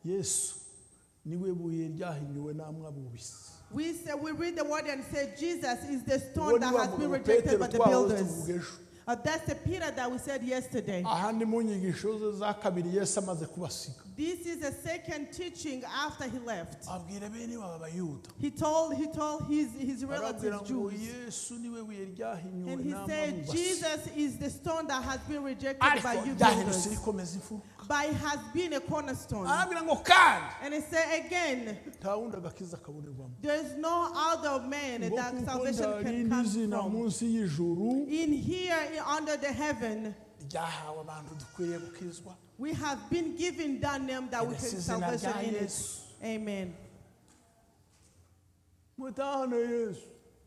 Yesu niwe buye ryahinyuwe namwe abubisi. We say, we read the word and say Jesus is the Uwo stone ni that wa has been mugabo rejected Petero by the twahoze builders. tuvuga ejo. That's the Peter that we said yesterday. Aha ni mu nyigisho ze za kabiri Yesu amaze kubasiga. This is the second teaching after he left. Abwira bene wabo Abayuda. He told his Arababwira relatives ngo Jews. Yesu niwe buye ryahinyuwe And he namwe said, abubasi. Jesus is the stone that has been rejected by Ariko you ryahindutse builders, rikomeza imfuruka. but it has been a cornerstone. Arababwira ngo kandi And he said again, nta wundi agakiza kabonerwamo. there is no other man Ngo that kuko salvation nta can rindi come zina from. munsi y'ijuru In here, under the heaven, ryahawe abantu dukwiriye gukizwa. We have been given that name that we Keretse can izina salvation rya in it. Yesu. Amen. Mutahane Yesu.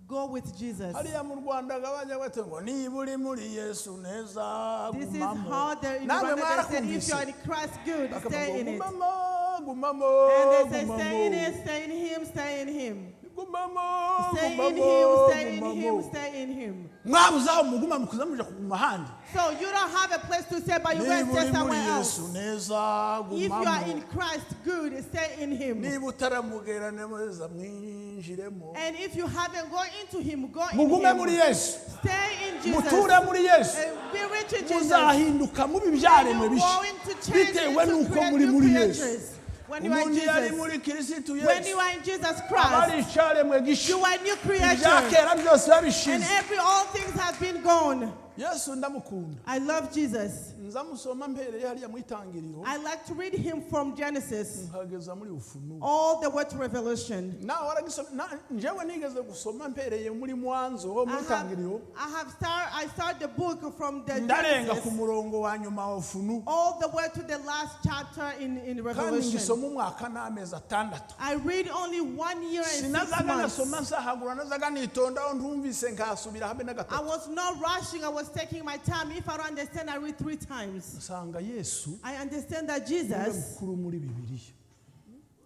Go with Jesus. Hariya mu Rwanda bajya bati ngo niba uri muri Yesu neza This is gumamo. how the in Namwe Rwanda they said, if mwarakumvise. you are in Christ, good, Bakavuga stay ngo in it. gumamo, gumamo, And they say, stay in gumamo. it, stay in Him, stay in Him. Gumamo, Stay in gumamo, Him, stay in Him, gumamo. stay in Him. Mwabuze aho muguma mukuza muja kuguma ahandi. So you don't have a place to stay, but you go and Niba stay uri muri somewhere else. Yesu neza If you are in gumamo. Christ, good, stay in Him. Niba utaramugera neza mwinjiremo. And if you haven't gone into Him, go in Mugume Him. muri Yesu. Stay in Jesus. Muture muri Yesu. And be rich in Jesus. Muzahinduka mubi And ibyaremwe you're bishya going to change bitewe into n'uko muri new muri Yesu. creatures. When you are in Umuntu iyo ari Jesus. muri Kirisitu When Yesu you are in Jesus aba ari Christ, icyaremwe gishya. you are a new Ibya creature. kera byose biba And bishize. every all things have been gone. Yesu ndamukunda. I love Jesus. Nzamusoma mpereye hariya mu itangiriro I like to read him from Genesis nkageza muri Ufunuo. All the way to Revelation. Nawe waragisoma njyewe nigeze gusoma mpereye muri Mwanzo I mu have, itangiriro I have start, I start the book from the ndarenga ku Genesis murongo wa nyuma wa Ufunuo all the way to the last chapter in kandi Revelation. ngisoma umwaka n'amezi 6. I read only one year and 6 Sinazaga months. nasoma nsahagura nazaga nitondaho ntumvise nkasubira habe na I gatatu. Was not rushing. I was taking my time. If I don't understand, I read three times. Nsanga Yesu I understand that niwe Jesus, mukuru muri Bibiliya,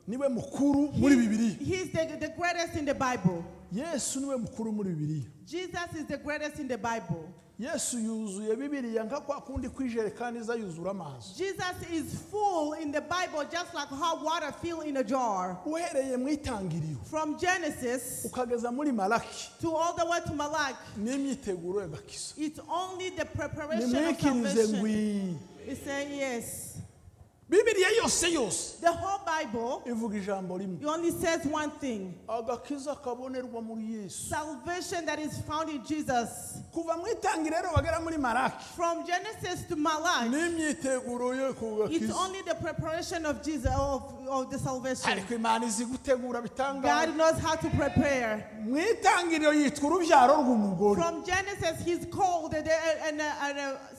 niwe mukuru muri Bibiliya. He's the greatest in the Bible. Yesu niwe mukuru muri Bibiliya. Jesus is the greatest in the Bible. Yesu yuzuye Bibiliya nka kwa kundi kw'ijerekani iza yuzura amazi. Jesus is full in the Bible, just like how water fill in a jar. Uhereye mu itangiriro From Genesis ukageza muri Malaki to all the way to Malachi, n'imyiteguro y'agakiza. It's only the preparation of Nimwikirize salvation. ngwi. It's saying yes. Bibiliya yose yose The whole Bible, ivuga ijambo rimwe. It only says one thing: Agakiza kabonerwa muri Yesu. Salvation that is found in Jesus. Kuva mu itangiriro bagera muri Malaki From Genesis to Malachi, n'imyiteguro yo ku it's gakiza. Only the preparation of Jesus, of the salvation. Ariko Imana izi gutegura bitangaje. God knows how to prepare. Mu itangiriro yitwa urubyaro rw'umugore. From Genesis, he's called and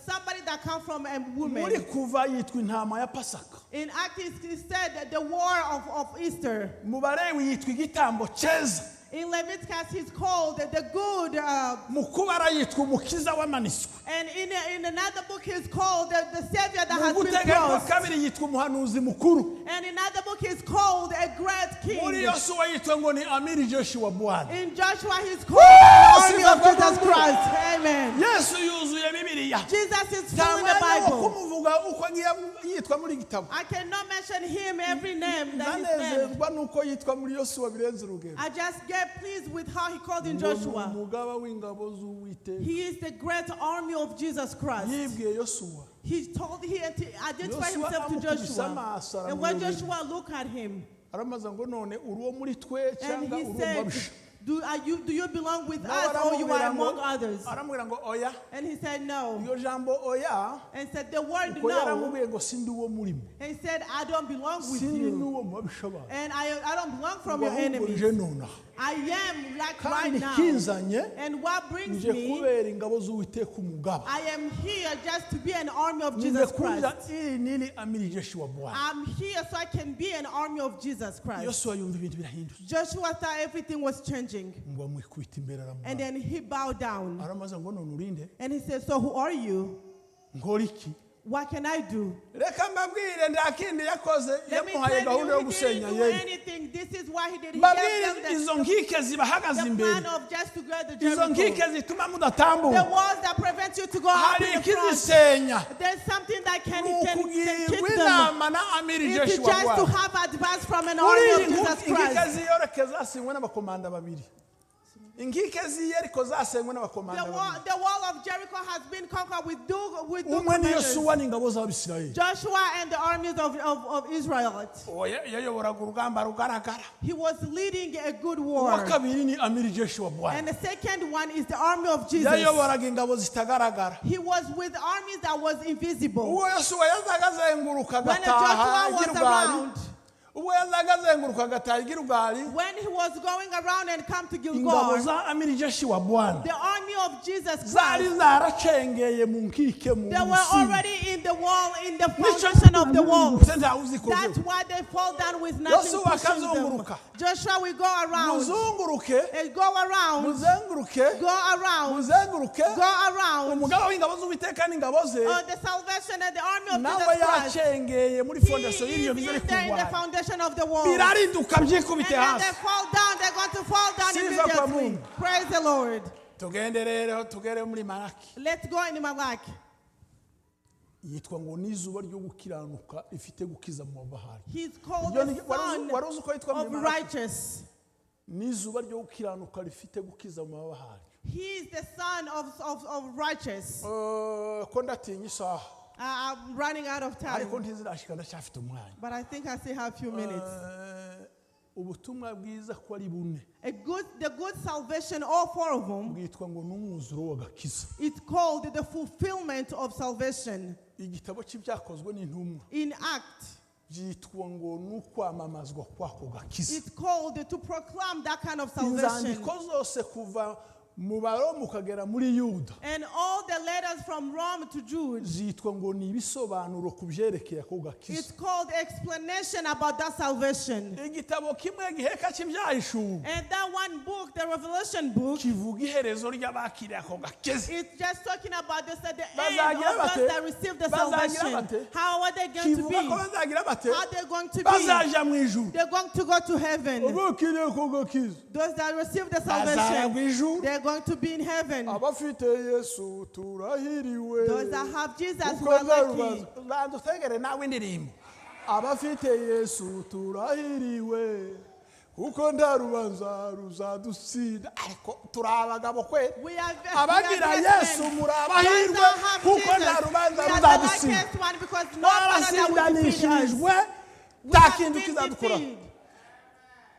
somebody that comes from a Muri woman. Kuva yitwa intama ya Pasaka. In Acts, he said that the war of Easter. Mu Balewi yitwa igitambo cyeza. In Leviticus, he's called the good. Mu Kubara yitwa umukiza wamanitswe. And in another book, he's called the Savior that Mu has been Gutegeka crossed. kabiri yitwa umuhanuzi mukuru. And in another book, he's called a great Muri king. Yosuwa yitwa ngo ni amiri jeshi wa Bwana. In Joshua, he's called the army of Sifa kwa Jesus Mungu. Christ. Amen. Yesu yuzuye Bibiliya. Jesus is Nta full in the mwanya wo Bible. kumuvuga uko agiye yitwa muri gitabo. I cannot mention him every name that he's named. Ndanezerwa nuko yitwa muri Yosuwa birenze urugero. I just get pleased with how he called in Ngo ni Joshua. umugaba w'ingabo z'Uwiteka. He is the great army of Jesus Christ. Yibwiye Yosuwa. He identified Joshua himself to amukubise Joshua. amaso And when aramuyobera. Joshua looked at him, Aramaza ngo none uri uwo muri twe and cyangwa he uri uwo mu said, babisha? Do you belong with Nawe us or you are aramubwira among ngo others? aramubwira ngo oya. And he said, No. Iyo jambo oya And said, The word uko no. yaramubwiye ngo sindi uwo murimo And he said, I don't belong with sindi you. n'uwo mu babisha bawe. And I don't belong from Ngo your ahubwo enemies. nje nonaha I am like kandi right now. ikinzanye And what brings nje me, kubera ingabo z'Uwiteka umugaba. I am here just to be an army of Nje Jesus kuja Christ. ili nili amiri jeshi wa Bwana. I'm here so I can be an army of Jesus Christ. Yosuwa yumva ibintu birahindutse. Joshua thought everything was changing. Ngo amwikubita imbere And aramubara. then he bowed down. Aramaza ngo none urinde And he said, So who are you? nkora iki? What can I do? Reka mbabwire nta kindi yakoze Let me yamuhaye tell gahunda you, yo he didn't gusenya do Yeriko. anything. This is why he did. He gave Mbabwire them izo the, nkike zibahagaze the imbere plan of just to get the izo Jericho. nkike zituma The mudatambuka walls that prevent you to go up hari in the front. ikizisenya There's something that ni can ukugirwa kick them. inama na amiri It's jeshi wa just to Bwana. have advice from an Muri army iyi of Jesus nkike Christ. z'i Yeriko zasenywe n'abakomanda babiri inkike z'i Yeriko zasenywe n'abakomanda The wall, babiri the wall of Jericho has been conquered with two umwe ni commanders. Yosuwa n'ingabo z'Abisirayeli Joshua and the armies of Israel. Uwo yayoboraga urugamba rugaragara He was leading a good uwa war. kabiri ni amiri jeshi wa Bwana And the second one is the army of Jesus. yayoboraga ingabo zitagaragara He was with armies that was invisible. ubwo Yosuwa yazaga azenguruka When agataha Joshua i was Gilgali around, ubwo yazaga azenguruka agataha i Gilgali when he was going around and come to ingabo Gilgal, za amiri jeshi wa Bwana the army of Jesus zari Christ, zaracengeye mu nkike mu they were musingi already in the wall, in the Nicyo foundation of the wall. gituma ntawe uzikozeho. That's why they fall down with nothing Yosuwa pushing them. akazunguruka. Joshua will go around Muzunguruke and go around, muzenguruke go around, muzenguruke go around. Umugaba w'ingabo z'Uwiteka n'ingabo ze The salvation and the army of nawe Jesus Christ. yacengeye muri He fondasiyo is y'ibyo in biza ari there in the kurwanya foundation of the wall. Birariduka And byikubite then they hasi fall down, they're going to fall down Sifa kwa immediately. Mungu. Praise the Lord. Tugende rero tugere muri Malaki Let's go in Malaki. Yitwa ngo n'izuba ryo gukiranuka rifite gukiza mu bahari He's called Iryo the ni- wari Son wari uzi uko yitwa muri of Malaki Righteous. N'izuba ryo gukiranuka rifite gukiza mu bahari. He is the Son of Righteous. Eh, ko ndatinya isaha I'm running out of ariko time, ntizirashika ndacyafite umwanya but I think I still have a few minutes. Eh, ubutumwa bwiza ko ari bune The good salvation, all four of them, bwitwa ngo n'umwuzuro w'agakiza it's called the fulfillment of salvation. Igitabo cy'ibyakozwe n'intumwa In Act, byitwa ngo n'ukwamamazwa kw'ako gakiza it's called to proclaim that kind of salvation. Inzandiko zose kuva mu Baroma ukagera muri Yuda And all the letters from Rome to Jude, zitwa ngo ni ibisobanuro ku byerekeye ako gakiza it's called explanation about that salvation. Igitabo kimwe giheka cy'ibyahishuwe And that one book, the Revelation book, kivuga iherezo ry'abakiriye ako gakiza it's just talking about this at the end Bazagira of those bate? that receive the Bazagira salvation. bate? How are they going to Kivuga be? ko bazagira bate How they going to be? bazaja mu ijuru They're going to go to heaven. Abakiriye ako gakiza Those that receive the bazaragwa salvation, ijuru they're going to be in heaven. Abafite Yesu turahiriwe Those that have Jesus Kuko who are nta lucky. rubanza. Banza utegere nawe indirimbo abafite Yesu turahiriwe kuko nta rubanza ruzadutsinda ariko turi abagabo kwe We are we abagira are blessed Yesu men. muri abahirwe Those that have kuko nta Jesus, rubanza we are the ruzadutsinda luckiest one because no one that will defeat us. Twarasindanishijwe We nta have kintu been kizadukuraho defeated.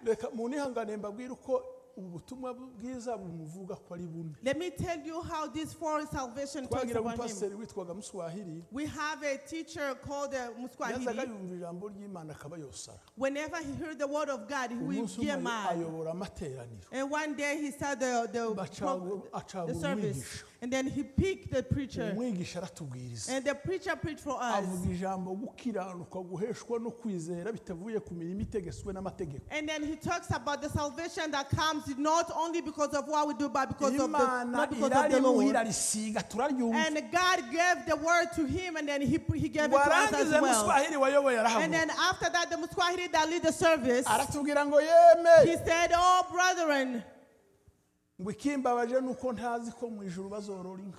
Reka munihangane mbabwire uko ubu butumwa bwiza bumuvuga ko ari bune Let me tell you how this foreign salvation talks twagira about him. umupasiteri witwaga Muswahili We have a teacher called yazaga Muswahili. yumva ijambo ry'Imana akaba yosara Whenever he heard the word of God, he would umunsi get umwe mad. ayobora amateraniro And one day he started Bacagura- the acagura service. umwigisha. And then he picked the preacher. Umwigisha aratubwiriza And the preacher preached for us. avuga ijambo gukiranuka guheshwa no kwizera bitavuye ku mirimo itegetswe n'amategeko And then he talks about the salvation that comes not only because of what we do, but because of the, Imana not because of the irarimuha Lord. irarisiga turaryumva And God gave the word to him, and then he gave it to us as warangize well. Muswahili wayoboye And arahaguruka then after that, the Muswahili that lead the service, aratubwira ngo yeme he said, "Oh, brethren, ngo ikimbabaje ni uko ntazi ko mu ijuru bazorora inka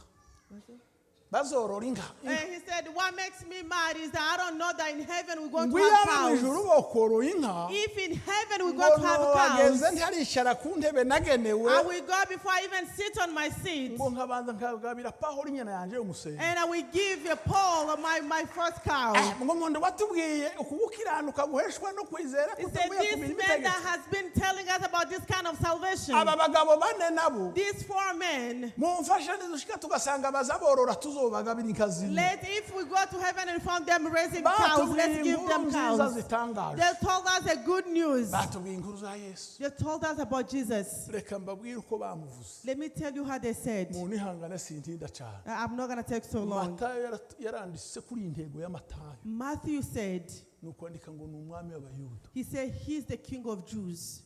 bazorora inka And he said, "What makes me mad is that I don't know that in heaven we're going ngo to iyo have aba mu ijuru cows. bokorora inka If in heaven we're ngo going to have nogeze cows, ntaricara ku ntebe nagenewe I will go before I even sit on my seat, ngo nkabanza nkagabira Pawulo inyana yanjye y'umusenyi and I will give Paul my first cow." Ngo umuntu watubwiye ukugukiranuka guheshwa no kwizera He said, kutavuye ku "This mirimo man that itegetse has been telling us about this kind of salvation, aba bagabo bane nabo these four men, mumfashe nidushika tugasanga bazaborora tuzobagabira inka zimwe let if we go to heaven and found them raising cows, batubwiye let's give inkuru them nziza cows." zitangaje They told us a good news. batubwiye inkuru za Yesu They told us about Jesus. Reka mbabwire uko bamuvuze Let me tell you how they said. mu nihangane sintinda cyane I'm not going to take so long. Matayo yaranditse kuri iyi ntego y'Amatayo Matthew said, ni ukwandika ngo ni umwami w'Abayuda he said, he's the king of Jews.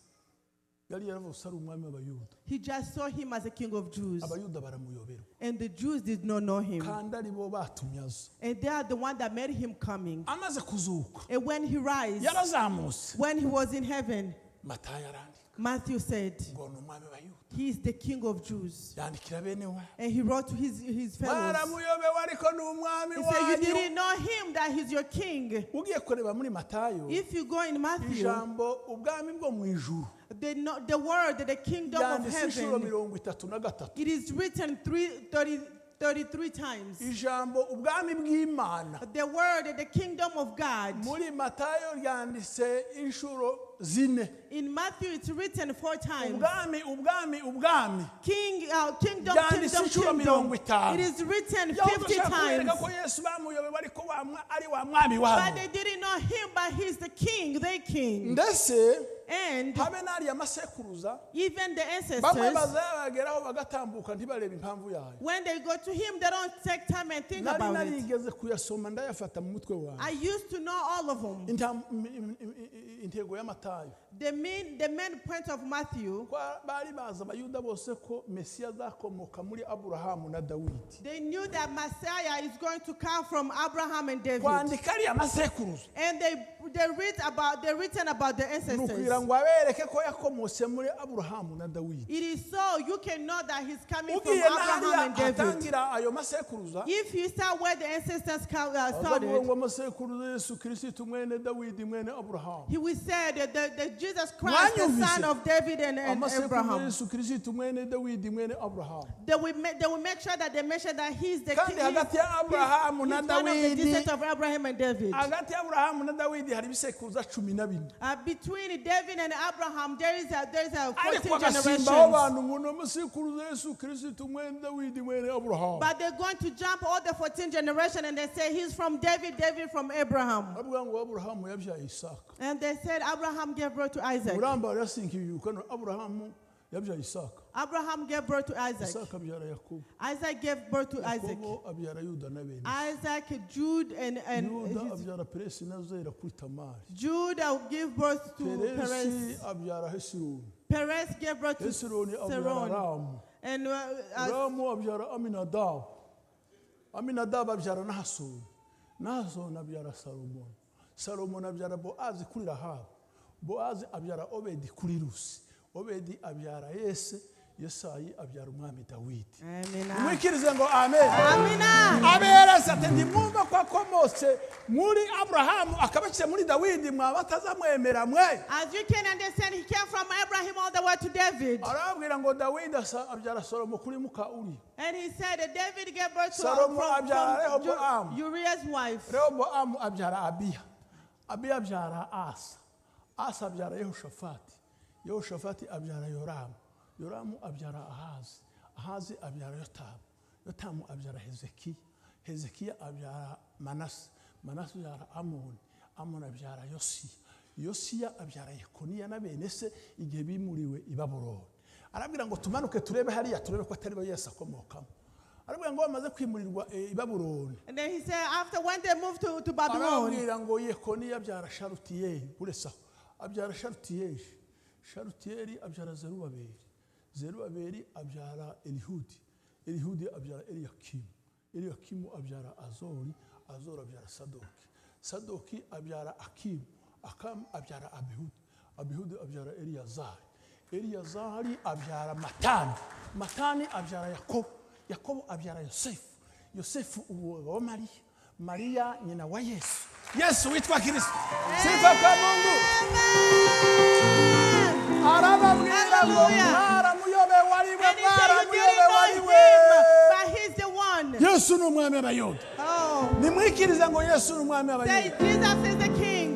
Yari yaravutse ari umwami w'abayuda. He just saw him as a king of Jews. Abayuda baramuyoberwa. And the Jews did not know him. Kandi ari bo batumye aza. And they are the one that made him coming. Amaze kuzuka, And when he rise, yarazamutse, when he was in heaven, Matayo arandika Matthew said, ngo ni umwami w'abayuda. "He is the king of Jews." Yandikira bene wabo. And he wrote to his fellows. Baramuyobewe ariko ni umwami He said, "You wanyu. didn't know him, that he's your king." Ugiye kureba muri Matayo, If you go in Matthew, ijambo ubwami bwo mu ijuru the word, the kingdom of ryanditse inshuro heaven, 33. it is written 33 times. Ijambo ubwami bw'Imana The word, the kingdom of God, muri Matayo ryanditse inshuro 4. In Matthew, it's written 4 times. Ubwami, ubwami, ubwami King, kingdom, ryanditse kingdom, inshuro kingdom. 50. It is written Yahoze 50 ashaka kubereka times. ko Yesu bamuyobewe ariko ari wa mwami But wabo. they didn't know him, but he's the king, their king. Ndetse And habe n'ariya masekuruza, even the bamwe ancestors, bazabageraho bagatambuka ntibarebe impamvu yayo. when they go to him, they don't take time and think Nari about it. narigeze kuyasoma ndayafata mu mutwe wanjye. I used to know all of them. Intego y'Amatayo, The main point of Matthew, Kwa- bari bazi abayuda bose ko Mesiya azakomoka muri Aburahamu na Dawidi. They knew that Messiah is going to come from Abraham and David. Kwandika ariya masekuruza And they written about the ni ancestors. ukugira ngo abereke ko yakomotse muri Aburahamu na Dawidi. It is so you can know that he's coming from Ugiye Abraham n'ahariya and David. atangira ayo masekuruza, If you start where the ancestors azavuga started, ngo amasekuruza Yesu Kirisitu mwene Dawidi mwene Aburahamu. he will say that the Jesus Christ, the Mwanyumvise? son of David and Amasekuruza Abraham. Yesu Kirisitu mwene Dawidi mwene Aburahamu. They will make sure that they mention that he's the Kandi king. hagati ya Aburahamu He's na one of the Dawidi, descendants of Abraham and David. hagati ya Aburahamu na Dawidi hari ibisekuruza 14. Between David and Abraham, there is a Ariko 14 agasimbaho generations. abantu ngo ni amasekuruza Yesu Kirisitu mwene Dawidi mwene Aburahamu. But they're going to jump all the 14 generation and they say he's from David, David from Abraham. Bavuga ngo Aburahamu yabyaye Isaka. And they said Abraham gave birth to Isaac. Muramba yasinkiye no Aburahamu yabyaye Isaka. Abraham gave birth to Isaac. Isaka abyara Yakobo. Isaac gave birth to Isaac. Yakobo abyara Yuda na bene. Isaac, Jude, and Yuda abyara Peresi na Zera kuri Tamari. Judah gave birth to Peresi Perez. abyara Hesironi. Perez gave birth to Hesironi abyara Seron. Ramu. And Ramu abyara Aminadabu. Aminadabu abyara Nahasoni. Nahasoni abyara Salomoni. Salomoni abyara Boazi kuri Rahabu. Boazi abyara Obedi kuri Rusi. Obedi abyara Yese. Yesayi abyara umwami Dawidi. Amina. Mwikirize ngo amen. Amina. Abereza ati ndimwumva ko akomotse muri Aburahamu akabakije muri Dawidi mwaba atazamwemera mwe. As you can understand, he came from Abraham all the way to David. Arababwira ngo Dawidi abyara Salomo kuri muka Uriya. And he said that David gave birth to Salomo abyara from Rehoboam. Uriah's wife. Rehobowamu abyara Abiya. Abiya abyara Asa. Asa abyara Yehoshafati. Yehoshafati abyara Yoramu. Yoramu abyara Ahazi. Ahazi abyara Yotamu. Yotamu abyara Hezekiya. Hezekiya abyara Manase. Manase abyara Amoni. Amoni abyara Yosiya. Yosiya abyara Yekoniya na bene se igihe bimuriwe i Babuloni. Arabwira ngo tumanuke turebe hariya turebe ko atari bo Yesu akomokamo. Arabwira ngo bamaze kwimurirwa i Babuloni, And then he said, after when they moved to Babylon, arabwira ngo Yekoniya abyara Sharutiyeli, uretse aho abyara Sharutiyeli, Sharutiyeli abyara Zerubabeli, Zerubabeli abyara Elihudi, Elihudi abyara Eliyakimu, Eliyakimu abyara Azori, Azori abyara Sadoki, Sadoki abyara Akimu, Akamu abyara Abihudi, Abihudi abyara Eliyazari, Eliyazari abyara Matani, Matani abyara Yakobo, Yakobo abyara Yosefu, Yosefu uwo wa Mariya, Mariya nyina wa Yesu, Yesu witwa Kristo. Sifa kwa Mungu. Amen. Arababwira ngo Hallelujah. mwaramuyobewe ari we, And he said, you didn't mwaramuyobewe ari know we. him, but he's the one. Yesu ni umwami w'abayuda. Oh. Nimwikirize ngo Yesu ni umwami Say, w'abayuda. Jesus is the king.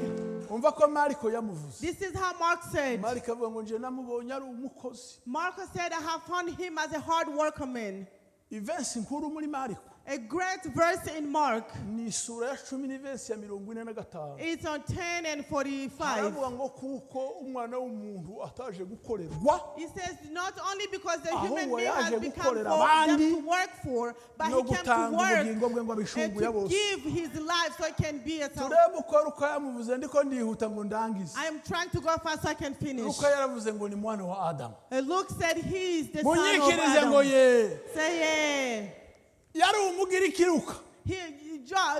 Umva ko Mariko yamuvuze. This is how Mark said. Mariko avuga ngo nje namubonye ari umukozi. Mark said, "I have found him as a hard worker man." Ivensi nkuru muri Mariko. A great verse in Mark. Ni isura ya 10 n'iverse ya 45. It's on 10 and 45. Haravuga ngo kuko umwana w'umuntu ataje gukorerwa, He says not only because the human ahubwo being has yaje become gukorera for them abandi to work for, but no he came to gutanga work ubugingo bwe ngo and abishunguye to bose. give his life so it can be a salvation. Turebe uko Luka yamuvuze, ndiko ndihuta ngo ndangize. I am trying to go fast so I can finish. Luka yaravuze ngo ni mwana wa Adamu. Luke said he is the son of Munyikirize ngo Adam. ye. Say yeah. Yari umugiriki Luka.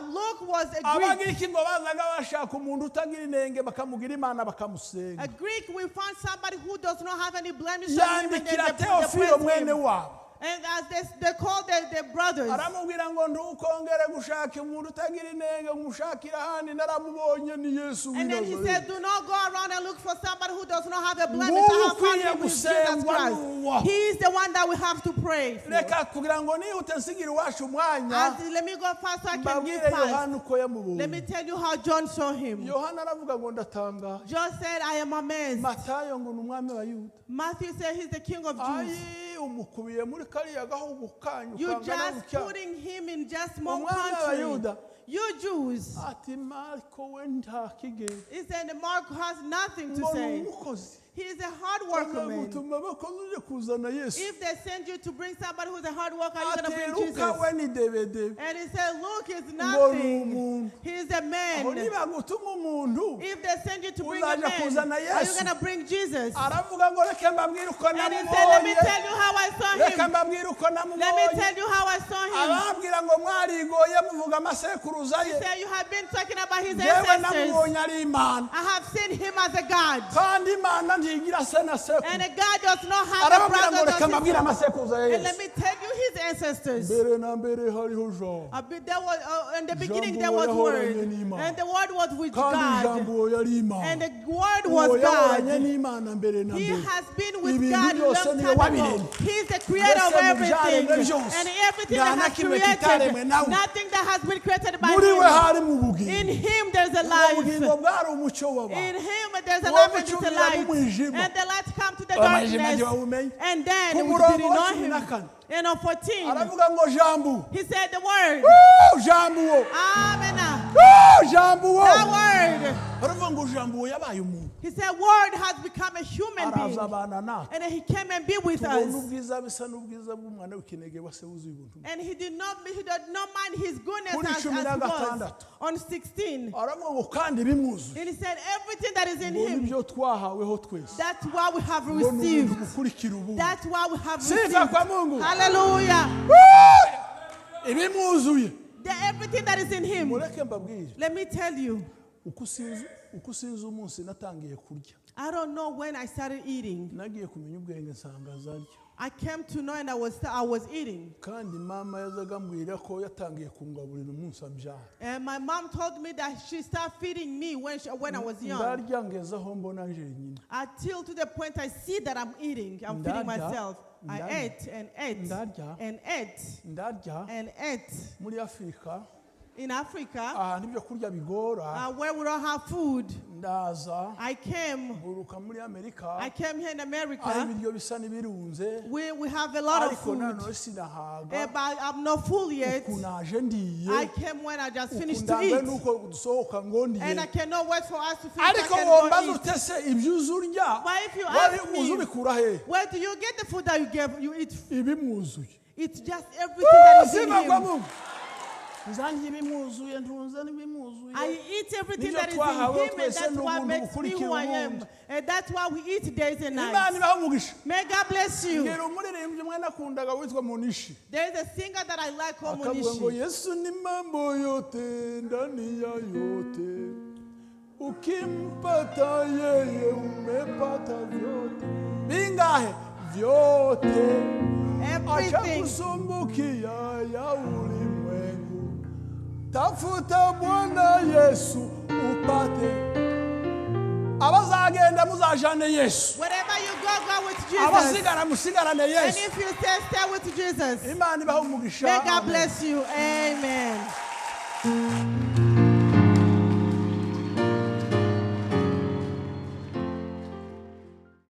Luke was a Greek. Abagiriki ngo bazaga bashaka umuntu utagira inenge bakamugira imana bakamusenga. A Greek, we found somebody who does not have any blemish on him, and then Yandikira they Teofilo praise mwene him. wabo, And as they call their brothers. aramubwira ngo ntukongere gushaka umuntu utagira inenge ngo umushakire ahandi, naramubonye ni Yesu w'i And then he Nazareti. said, do not go around and look for somebody who does not have a blemish. Nguwo I have found ukwiriye him with Jesus gusengwa Christ. n'uwo. He is the one that we have to pray for. Reka kugira ngo nihute nsigire iwacu umwanya, Let me go fast so I can mbabwire give fast. Yohana uko Let me yamubonye. tell you how John saw him. Yohana aravuga ngo ndatangaye. John said, I am amazed. Matayo ngo ni umwami w'Abayuda. Matthew said he's the king of Jews. Ayi, umukubiye muri kariya gahugu kanyu You kangana just gutya. putting him in just small Umwami country. w'Abayuda. You Jews. Ati Mariko we nta kigenda. He said Mark has nothing to Ngo ni say. umukozi. He is a hard worker, man. Bazagutuma abakozi uje kuzana Yesu. If they send you to bring somebody who's a hard worker, you're going to Ati bring Luka Jesus. we ni debedebe. And he said, Luke is Ngo ni nothing. umuntu. He is a Aho man. nibagutuma umuntu, If they send you to bring a uzaja man, kuzana are you Yesu. going to bring Jesus? Aravuga ngo reka mbabwire uko And he said, let me namubonye. tell you how I saw Reka him. mbabwire uko Let me namubonye. tell you how I saw him. Ababwira ngo mwarigoye muvuga amasekuruza He ye. said, you have been talking about his Njyewe ancestors. namubonye ari Imana. I have seen him as a God. Kandi Imana ntigira se na sekuru. And a God does not have a Arababwira ngo brother. reka nor mbabwire sister. amasekuruza ya And let Yesu. me tell you his ancestors. Mbere na mbere hariho Jambo. In the beginning Jambo there was yahoranye Word, n'Imana. and the Word was with Kandi God, Jambo yari and Imana. the Word Uwo was yahoranye God. n'Imana mbere na He mbere. has been with Ibintu God byose long niwe time ago. wabiremye. He is the creator of Mbese mu byaremwe everything, byose, and everything nta that na has kimwe created, kitaremwe nawe. nothing that has been created by Muri we him. hari mu bugingo. In him there's a Ubwo life. bugingo bwari umucyo In w'abantu. him there's a Uwo life and mucyo it's a ubwira light. mu mwijima. And the light come to the Umwijima darkness. ntiwawumenya. And then Ku we murongo didn't wa know cumi na him. kane. And on 14, Aravuga ngo Jambo. he said the word. Woo, Jambo wo. Amen. Woo, Jambo wo. That word. Baravuga ngo Jambo wo yabaye umuntu. He said, word has become a human being. Araza abana natwe. And then he came and be with Tubona us. ubwiza bisa n'ubwiza bw'umwana w'ikinege wa se wuzuye ubuntu. And he did not mind his goodness Kuri as cumi na he was. gatandatu. On 16. Aravuga ngo kandi bimwuzuye. And he said, everything that is in Ngo him, nibyo twahaweho twese. that's what we have Ngo ni ubuntu received. bukurikira ubundi. That's why we have Sifa received. kwa Mungu. Hallelujah. Woo! Ibimwuzuye. Everything that is in him. Mureke mbabwire. Let me tell you, Uko sinzi umunsi natangiye kurya. I don't know when I started eating. Nagiye kumenya ubwenge nsanga azarya. I came to know and I was eating. Kandi mama yazaga ambwira ko yatangiye kungaburira umunsi ambyara. And my mom told me that she started feeding me when I was young. Ndarya ngeze aho mbona njyenyine. Until to the point I see that I'm eating. I'm feeding Ndarya, myself. I ndarya, ate and ate ndarya, and ate ndarya. And ate. Muri Afurika, In Africa, ahantu ibyo kurya bigora, where we don't have food, ndaza I came. nguruka muri Amerika, I came here in aho America. ibiryo bisa n'ibirunze, We have a lot of ariko food. nanone sinahaga. But I'm not full yet. Uku naje ndiye, I came when I just finished to ukundangwe eat. nuko dusohoka ngo And ndiye. I cannot wait for us to finish. I Ariko can go wombaza eat. ute se ibyo uzi urya, But if you wari ask me, uzi ubikura he? where do you get the food that you give you eat? Ibimwuzuye. It's just everything that is in Sifa kwa him. Mungu. Nzanjye ibimwuzuye, ntunze n'ibimwuzuye. I eat everything Nibyo that is in twahawe him, and twese that's what n'ubuntu makes me who bukurikira I am. ubundi. And that's why we eat days and Imana nights. ibahe umugisha. May God bless you. Ngera umuririmbyi umwe nakundaga witwa Munishi, There is a singer that I like called akavuga ngo Munishi. Yesu ni mambo yote ndani ya yote, ukimpata yeye umepata vyote. Bingahe? Vyote. Acha Everything. kusumbukia ya ulimwengu, tafuta Bwana Yesu upate. Abazagenda muzajane Yesu. Wherever you go, go with Jesus. Abasigara musigarane And Yesu. if you stay, stay with Jesus. Imana ibahe umugisha. May God Amen. bless you. Amen.